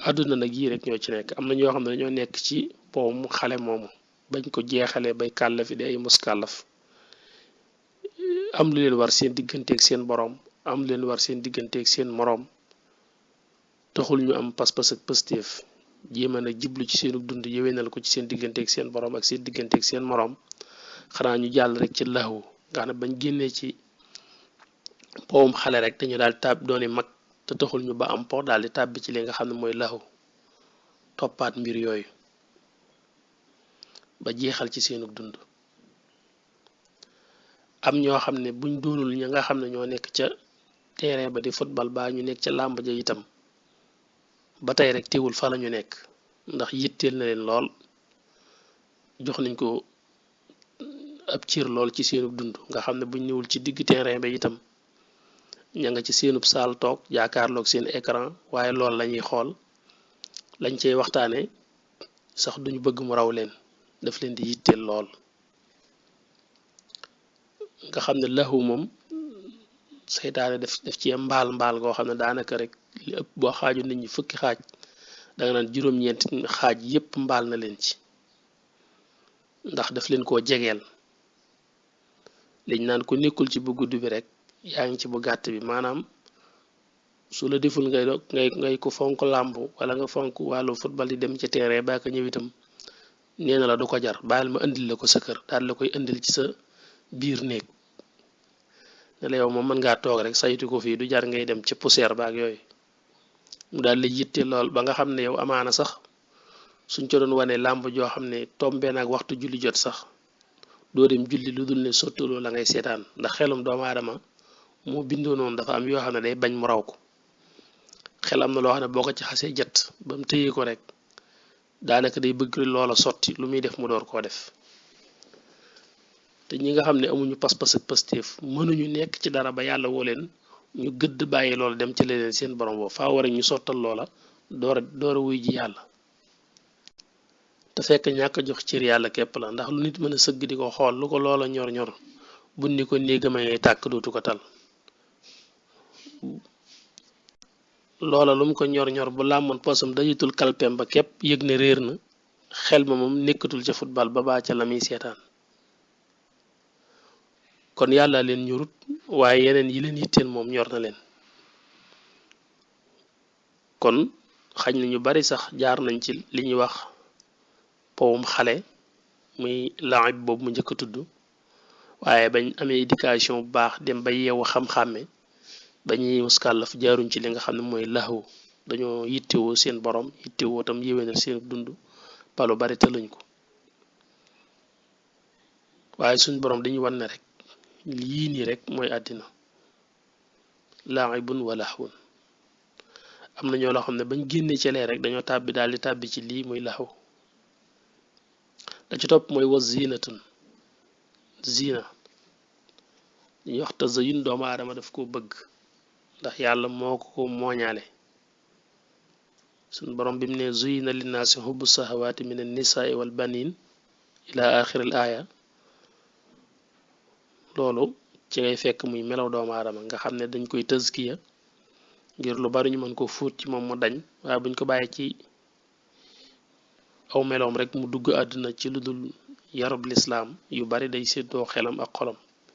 àdduna nag yii rek ñoo ci nekk am na ñoo xam ne dañoo nekk ci powum xale moomu bañ ko jeexalee bay kàllafi di ay muskàllaf am lu leen war seen digganteeg seen boroom am lu leen war seen digganteeg seen moroom taxul ñu am pas-pas ak pëstéef jéema nag jiblu ci seenu dund yéwénal ko ci seen digganteeg seen boroom ak seen digganteeg seen moroom xanaa ñu jàll rek ci laxwu nga xam ne bañ génnee ci powum xale rek dañu daal tàbb dooni mag te taxul ñu ba am po daal di tàbbi ci li nga xam ne mooy laxwu toppaat mbir yooyu ba jeexal ci seenu dund am ñoo xam ne buñ doonul ña nga xam ne ñoo nekk ca terrain ba di football baa ñu nekk ca làmb ja itam ba tey rek teewul fa la ñu nekk ndax yitteel na leen lool jox nañ ko ab ciir lool ci seenub dund nga xam ne buñ ñëwul ci digg terrain ba itam ña nga ci seenub saal toog jaakaarloog seen écran waaye lool lañuy xool lañ cey waxtaane sax duñ bëgg mu raw leen daf leen di yitteel lool nga xam ne laxu moom seytaane def ci mbaal goo xam ne daanaka rek li ëpp boo xaaju nit ñi fukki xaaj danga naan juróom-ñeenti xaaj yépp mbaal na leen ci ndax daf leen koo jegeel liñ naan ku nekkul ci bu gudd bi rek yaa ngi ci bu gàtt bi maanaam su la deful ngay ko fonk làmb wala nga fonk wàllu football di dem ci terrain ba ka ñëw itam nee na la du ko jar bàyyil ma indil la ko sa kër daal la koy indil ci sa biir néeg ne la yow moom mën ngaa toog rek saytu ko fii du jar ngay dem ci poussière ba ak yooyu mu daal la yitte lool ba nga xam ne yow amaana sax suñ ca doon wane làmb joo xam ne tombee naag waxtu julli jot sax doo dem julli lu dul ne sottaloo la ngay seetaan ndax xelum doomu aadama moo bindoo noonu dafa am yoo xam ne day bañ mu raw ko xel am na loo xam ne boo ko ci xasee jët ba mu tëyee ko rek daanaka day bëgg loola sotti lu muy def mu door koo def te ñi nga xam ne amuñu pas-pas ak pastéef mënuñu nekk ci dara ba yàlla woo leen ñu gëdd bàyyi loola dem ci leneen seen borom boobu faa war a ñu sottal loola door a wuy ji yàlla te fekk ñàkk jox cër yàlla képp la ndax lu nit mën a sëgg di ko xool lu ko loola ñor-ñor buñ ni ko néegama ngay tàkk dootu ko tal loola lu mu ko ñor-ñor bu làmmoon posam dajitul kalpem ba képp yëg ne réer na xel ma moom nekkatul ca football ba baa ca la muy seetaan kon yàlla leen ñurut waaye yeneen yi leen yitteel moom ñor na leen kon xañ na ñu bari sax jaar nañ ci li ñuy wax powum xale muy laib boobu mu njëkk a tudd waaye bañ amee éducation bu baax dem ba yeewu xam-xàmme bañuy muskàllaf jaaruñ ci li nga xam ne mooy laxwu dañoo yittewoo seen borom yittewoo tam yéwénal seen dund palu bari te luñ ko waaye suñ borom dañuy wan ne rek lii nii rek mooy àddina laibun wa laxwun am na ñoo loo xam ne bañ génnee ci lee rek dañoo tàbbi daal di tàbbi ci lii muy laxwu la ci topp mooy wa zinatun zina ñuy wax tazayun doomu aadama daf koo bëgg ndax yàlla moo ko mooñaale suñ borom bi mu ne zuyina linnaasi hubbu sahawaati min annisaai wal banin ila axiril aaya loolu ci ngay fekk muy melaw doomu aadama nga xam ne dañ koy tëskiya ngir lu bari ñu mën ko fóot ci moom mu dañ waaye buñ ko bàyyi ci aw meloom rek mu dugg àdduna ci lu dul yarub lislaam yu bari day séddoo xelam ak xolam